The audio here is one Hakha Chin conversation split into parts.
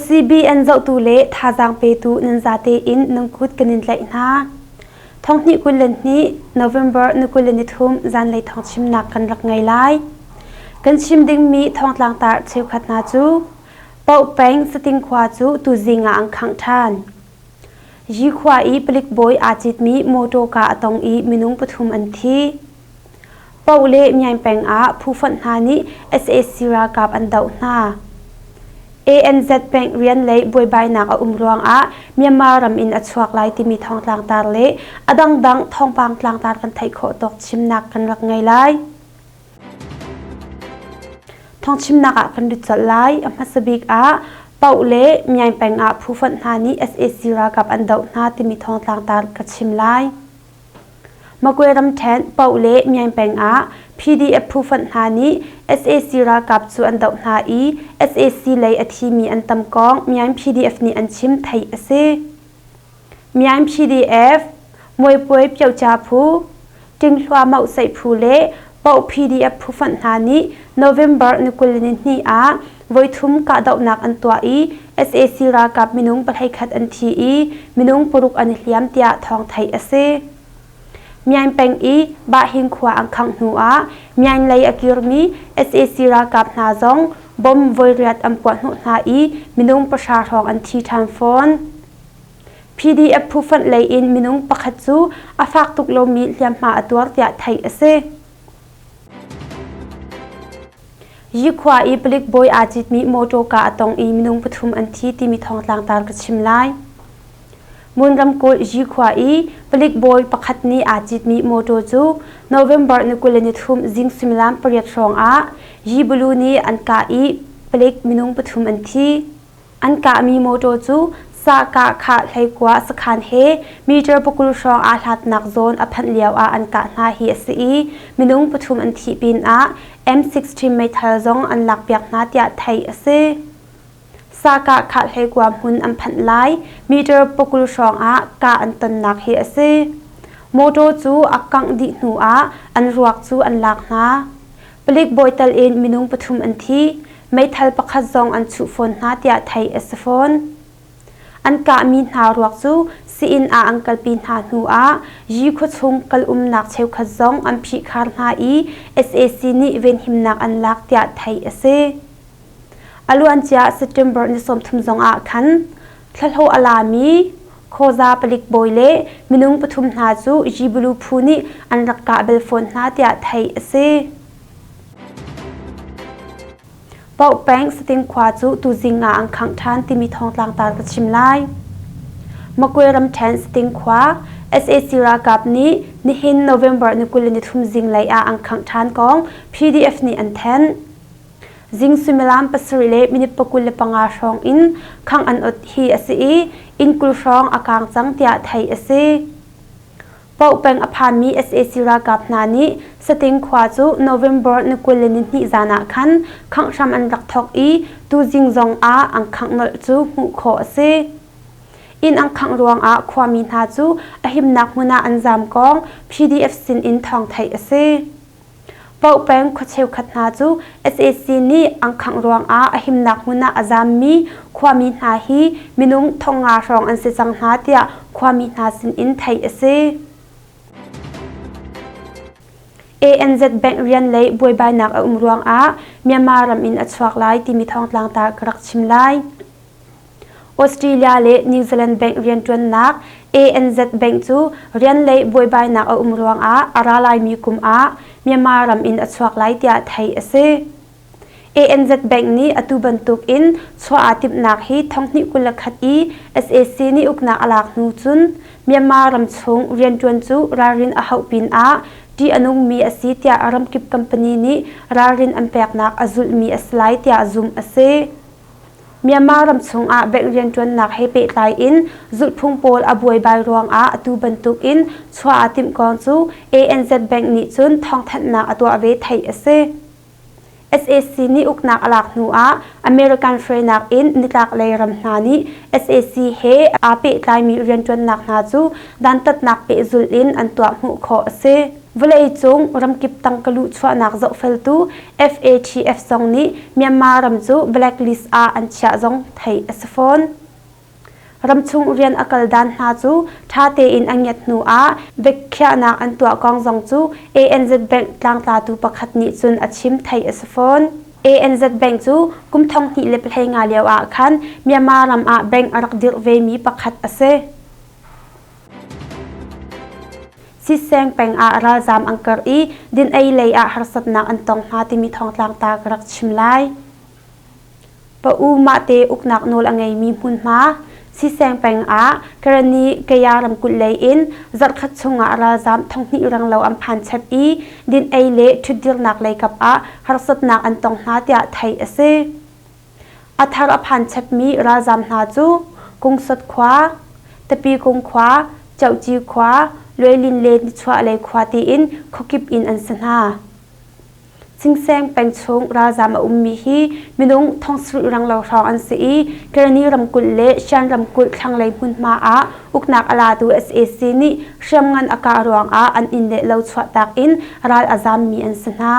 CBN zohtu le thazaang petu nan zate in nan kut kan in tlaih hna. Thonghnih 22 November ni 23 zanlei thawngchimnak kan rak ngei lai. Kan chim dingmi thawngtlang tar cheukhat hna cu Paoh peng Sating khua cu tuzing ah an khangh ṭhan. Yi khua i palik bawi aa citmi mawṭawka a tong i minung pathum an thi. Paoh le Myaing peng ah phufonh hna nih sac ralkap an doh hna. ANZ Bank rian lei buaibainak a um ruangah Myanmar ram in a chuak lai timi thawngtlang tar le a dangdang thawngpang tlangtar kan theih khawh tawk chimnak kan rak ngei lai. Thawngchimnak ah kan lut colh lai. A hmasa bik ah Paoh le Myaing peng ah phufonh hna nih sac ralkap an doh hna timi thawngtlang tar ka chim lai. Magwe ramṭhen Paoh le Myaing peng ah PDF phufonh hna nih sac ralkap cu an doh hna i sac lei a thimi an tam kong Myaing PDF nih an chim theih a si. Myaing PDF, Muaipuai Pyocha phu, Ṭinghlua Mauhseih phu le Paoh PDF phufonh hna nih November ni 22 ah voithum kahdohnak an tuah i sac ralkap minung pahleikhat an thi i minung paruk an i hliam tiah thawng theih a si. Myaing peng i Bahing khua an khangh hnu ah Myaing lei a kirmi sac ralkap hna zong bom voiriat an puahhnawh hna i minung pahra hrawng an thi ṭhan fawn. PDF phufonh lei in minung pakhat cu a fak tuk lomi hliamhma a tuar tiah theih a si. Yi khua i palik bawi aa citmi mawṭawka a tong i minung pathum an thi timi thawngtlang tar ka chim lai. Mon ramkulh Yi khua i palik bawi pakhat nih aa citmi mawṭaw cu November ni 23 zing suimilam pariat hrawng ah Yi Bulu nih an kah i palik minung pathum an thi. An kahmi mawṭaw cu sahkah khah hleikua sakhan he meter pakul hrawng aa hlatnak zawn a phanh lioah an kah hna hi a si i minung pathum an thih pinah M16 meithal zong an lakpiak hna tiah theih a si. Sahkah khah hleikua hmun an phanh lai meter pakul hrawng ah kah an tonnak hi a si. Mawṭaw cu a kangh dih hnuah an ruak cu an lak hna. Palik bawi tal in minung pathum an thi. Meithal pakhat zong an chuh fawn hna tiah theih a si fawn. An kahmi hna ruak cu sii-inn ah an kalpi hna hnu ah Yi khuachung kal umnak cheukhat zong an phihkhar hna i sac nih venhimnak an lak tiah theih a si. A luancia September ni 30 zong ah khan thlahlawh a lami Khoza palik bawi le minung pathum hna cu Jibulu phu nih an rak kah bal fawn hna tiah theih a si. Paoh peng Sating khua cu tuzing ah an khangh ṭhan timi thawngtlang tar ka chim lai. Makwe ramṭhen Sating khua sac ralkap nih nihin November ni 23 zinglei ah an khangh ṭhan kong PDF nih an thanh. Zing suimilam pasarih le minute 25 hrawng in khangh an ot hi a si i inn 20 hrawng a kaang cang tiah theih a si. Paoh peng a phanmi sac ralkap hna nih Sating khua cu November ni 22 zan ah khan khangh hram an rak thawk i tuzing zong ah an khangh nolh cu hmuh khawh a si. Inn an khangh ruangah khuami hna cu a himnak hmun ah an zaam kong PDF sin in thawng theih a si. Paoh peng khua cheukhat hna cu sac nih an khangh ruangah a himnak hmun ah a zaammi khuami hna hi minung thongnga hrawng an si cang hna tiah khuami hna sinin theih a si. ANZ Bank rian lei buaibainak a um ruangah Myanmar ram in a chuak lai timi thawngtlang ta ka rak chim lai. Australia le New Zealand bank rianṭuannak ANZ Bank cu rian lei buaibainak a um ruangah a ra laimi kum ah Myanmar ram in a chuak lai tiah theih a si. ANZ Bank nih atu bantuk in chuah aa timhnak hi thonghnih 21 i sac nih uknak a lak hnu cun Myanmar ram chung rianṭuan cu ralrin a hauh pinah ṭih a nungmi a si tiah ramkip company nih ralrin an peknak a zulhmi a si lai tiah zumh a si. Myanmar ram chungah bank rianṭuannak he pehtlai in zulhphung pawl a buaibai ruangah atu bantukin chuah aa timh kong cu ANZ Bank nih cun thawngthanhnak a tuah ve theih a si. Sac nih uknak a lak hnu ah American hruainak in nitlaklei ram hna nih sac he aa pehtlaimi rianṭuannak hna cu dantatnak pehzulh in an tuah hmuh khawh a si. Vawleicung ramkip tangka luhchuahnak zohfeltu FATF zong nih Myanmar ram cu blacklist ah an chiah zong theih a si fawn. Ramchung rian a kal dan hna cu ṭha tein a ngiat hnu ah biakhiahnak an tuah kong zong cu ANZ Bank tlangtlatu pakhat nih cun a chim theih a si fawn. ANZ Bank cu kum 2015 lio ah khan Myanmar ram ah bank a rak dirh vemi pakhat a si. Siseng peng ah ralzaam an karh i din-ei lei ah harsatnak an tong hna timi thawngtlang ta ka rak chim lai. Pa U mahte uknak nawl a ngeimi hmunhma Siseng peng ah Karenni Kaya ramkulh lei in zarhkhat chungah ralzaam thonghnih renglo an phan chep i din-ei le ṭhutdirnak leikap ah harsatnak an tong hna tiah theih a si. A thar a phan chepmi ralzaam hna cu Kungsot khua, Tapikung khua, Cohci khua, Luailin le Nichuahlei khua tiin khuakip in an si hna. Cingseng peng chung ralzaam a ummi hi minung thongsarih renglo hrawng an si i Karenni ramkulh le Shan ramkulh thlanglei hmunhma ah uknak a latu sac nih hriamngan a kah ruangah an inn le lo chuahtak in ral a zaammi an si hna.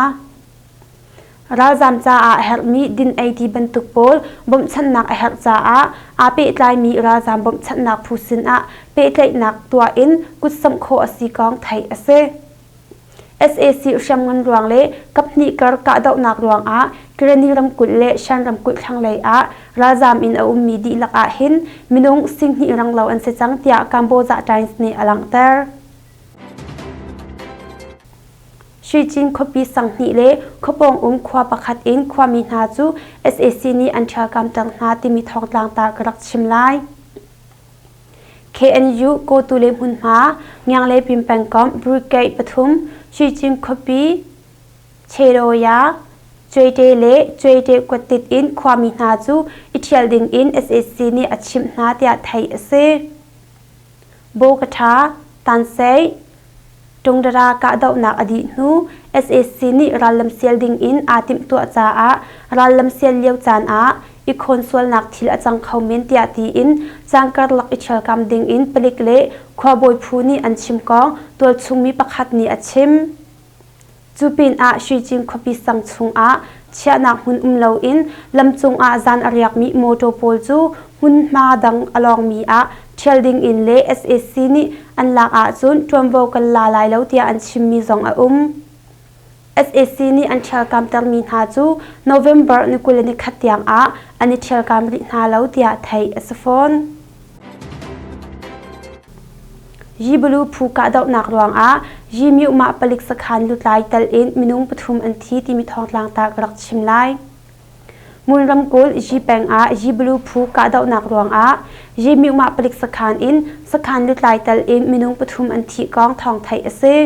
Ralzaam caah a herhmi din-ei ti bantuk pawl bawmhchanhnak a herh caah aa pehtlaimi ralzaam bawmhchanhnak phu sinah pehtlaihnak tuah in kutsamh khawh a si kong theih a si. Sac hriamngan ruang le kaphnih kar kahdohnak ruangah Karenni ramkulh le Shan ramkulh thlanglei ah ralzaam in a ummi dihlak ah hin minung singhnih ranglo an si cang tiah Kamboja Times nih a langhter. Shuicin khuapi sanghnih le khuapawng um khua pakhat in khuami hna cu sac nih an ṭhialkamter hna timi thawngtlang ta ka rak chim lai. KNU Kawtu le hmunhma Ngiangle Pin pengkomh Brigade pathum Shuicin khuapi Cheloya Cuaite le Cuaite kuattit in khuami hna cu i ṭhial ding in sac nih a chimh hna tiah theih a si. Bawkatha, Tansei, Tungdara kahdohnak a dih hnu sac nih rallam sial ding in aa timhtuah caah rallam sial lio caan ah i khawn sualnak thil a cang kho men tiah tiin caan karlak i ṭhialkam ding in palik le khuabawi phu nih an chim kong tualchungmi pakhat nih a chim. Cu pinah Shuicing khuapi sang chungah chiahnak hmun um loin lamcung ah zan a riakmi mawṭaw pawl cu hmunhma dang a lawngmi ah ṭhial dingin le sac nih an lak ahcun ṭuanvo kan la lai lo tiah an chimmi zong a um. Sac nih an ṭhialkamtermi hna cu November ni 21 tiang ah an i ṭhialkam rih hna lo tiah theih a si fawn. Yibulu phu kahdohnak ruangah Yimyuhmah palik sakhan lutlai tal in minung pathum an thi timi thawngtlang ta ka rak chim lai. Ngun ramkulh Yi peng ah Yibulu phu kahdohnak ruangah Yimyuhmah palik sakhan in sakhan lutlai tal in minung pathum an thih kong thawng theih a si.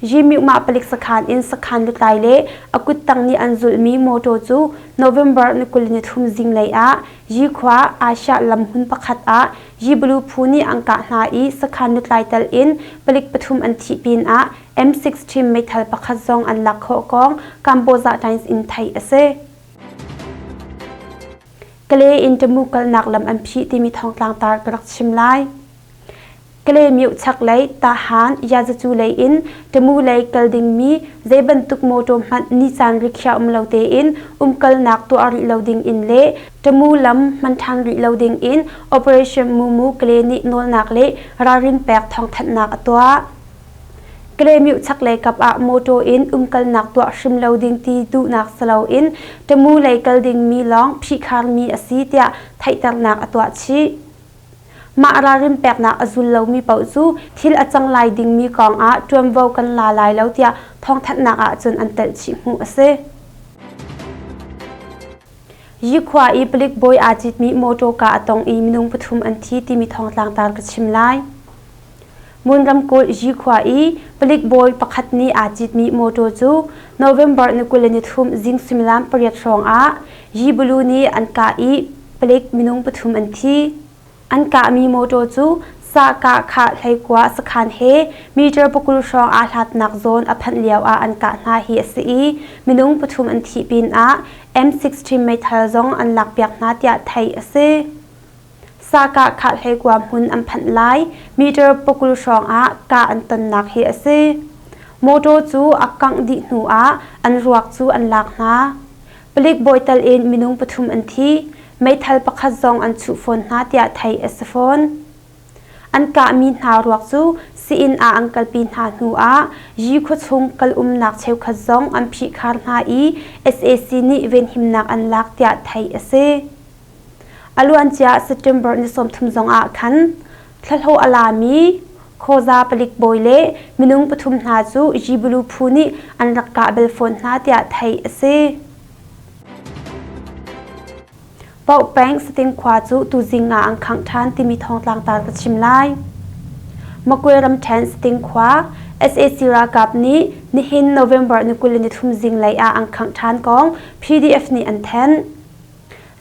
Yimyuhmah palik sakhan in sakhan lutlai le a kuttang nih an zulhmi mawṭaw cu November ni 23 zinglei ah Yi khua Asia lam hmun pakhat ah Yiblu phu nih an kah hna i sakhan lutlai tel in palik pathum an thih pinah M16 meithal pakhat zong an lak khawh kong Kamboja Times in theih a si. Kalay in Tamu kalnak lam an phih timi thawngtlang tar ka rak chim lai. Kalaymyo chaklei Tahan Yazacu lei in Tamu lei kal dingmi zei bantuk mawṭaw hmanh nicaan rikhiah um lo tein umkalnak tuah rih lo ding in le Tamu lam hman ṭhan rih lo ding in Operation Mumu Kale nih nawlnak le ralrin pek thawngthanhnak a tuah. Kalaymyo chaklei kap ah mawṭaw in umkalnak tuah hrim lo ding ti duhnak si loin Tamu lei kal dingmi lawng phihkharmi a si tiah theihternak a tuah chih. Mah ralrin peknak a zul lomi paoh cu thil a cang lai dingmi kong ah ṭuanvo kan la lai lo tiah thawngthanhnak ahcun an telh chih hmuh a si. Yikhua i palik bawi aa citmi mawṭaw kah a tong i minung pathum an thi timi thawngtlang tar ka chim lai. Ngun ramkulh Yikhua i palik bawi pakhat nih aa citmi mawṭaw cu November ni 23 zing suimilam pariat hrawng ah Yibulu nih an kah i palik minung pathum an thi. An kahmi mawṭaw cu Sahkah khah hleikua sakhan he meter pakul hrawng aa hlatnak zawn a phanh lio ah an kah hna hi a si i minung pathum an thih pinah M16 meithal zong an lakpiak hna tiah theih a si. Sahkah khah hleikua hmun an phanh lai meter pakul hrawng ah kah an tonnak hi a si. Motor cu a kangh dih hnu ah an ruak cu an lak hna. Palik bawi tal in minung pathum an thi. Meithal pakhat zong an chuh fawn hna tiah theih a si fawn. An kahmi hna ruak cu sii-inn ah an kalpi hna hnu ah Yi khuachung kal umnak cheukhat zong an phihkhar hna i sac nih venhimnak an lak tiah theih a si. A luancia September ni 30 zong ah khan thlahlawh a lami Khoza palik bawi le minung pathum hna cu Jibulu phu nih an rak kah bal fawn hna tiah theih a si. Paoh peng Sating khua cu tuzing ah an khangh ṭhan timi thawngtlang tar ka chim lai. Makwe ramṭhen Sating khua sac ralkap nih nihin November ni 23 zinglei ah an khangh ṭhan kong PDF nih an thanh.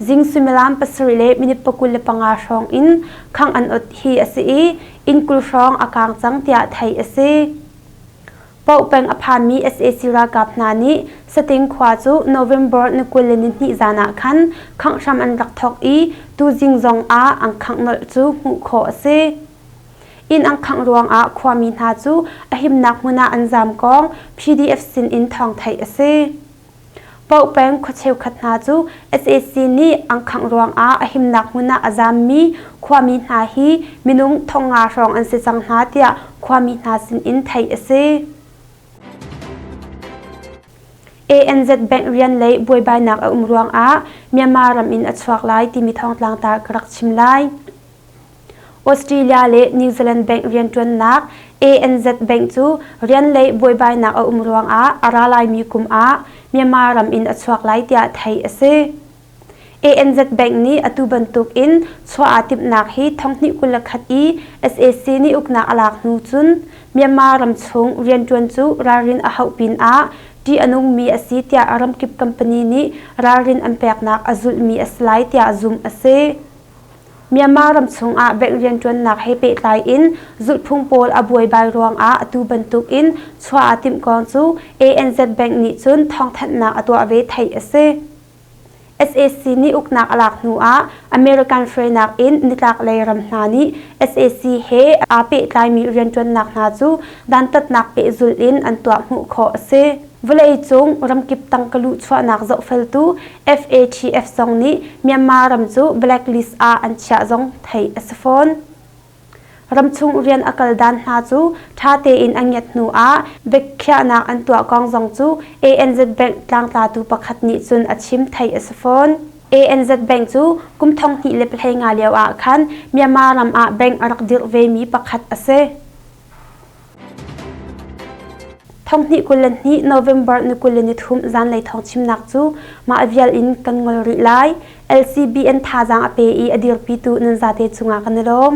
Zing suimilam pasarih le minute 25 hrawng in khangh an ot hi a si i inn 20 hrawng a kaang cang tiah theih a si. Paoh peng a phanmi sac ralkap hna nih Sating khua cu November ni 22 zan ah khan khangh hram an rak thawk i tuzing zong ah an khangh nolh cu hmuh khawh a si. Inn an khangh ruangah khuami hna cu a himnak hmun ah an zaam kong PDF sin in thawng theih a si. Paoh peng khua cheukhat hna cu sac nih an khangh ruangah a himnak hmun ah a zaammi khuami hna hi minung 500 hrawng an si cang hna tiah khuami hna sinin theih a si. ANZ Bank rian lei buaibainak a um ruangah Myanmar ram in a chuak lai timi thawngtlang ta ka rak chim lai. Australia le New Zealand Bank rianṭuannak ANZ Bank cu rian lei buaibainak a um ruangah a ra laimi kum ah Myanmar ram in a chuak lai tiah theih a si. ANZ Bank nih atu bantuk in chuah aa timhnak hi 2021 i sac nih uknak a lak hnu cun Myanmar ram chung rianṭuan cu ralrin a hauh pinah ṭih a nungmi a si tiah ramkip company nih ralrin an peknak a zulhmi a si lai tiah zumh a si. Myanmar ram chungah bank rianṭuannak he pehtlai in zulhphung pawl a buaibai ruangah atu bantuk in chuah aa timh kong cu ANZ Bank nih cun thawngthanhnak a tuah ve theih a si. Sac nih uknak a lak hnu ah American hruainak in nitlaklei ram hna nih sac he aa pehtlaimi rianṭuannak hna cu dantatnak pehzulh in an tuah hmuh khawh a si. Vawleicung ramkip tangka luhchuahnak zohfeltu FATF zong nih Myanmar ram cu blacklist ah an chiah zong theih a si fawn. Ramchung rian a kal dan hna cu ṭha tein a ngiat hnu ah biakhiahnak an tuah kong zong cu ANZ Bank tlangtlatu pakhat nih cun a chim theih a si fawn. ANZ Bank cu kum 2015 lio ah khan Myanmar ram ah bank a rak dirh vemi pakhat a si. 2022 November ni 23 zanlei thawng chimnak cu mah vial in kan ngol rih lai. LCBN thazaang a pe i a dirpitu nan zate cungah kan i lawm.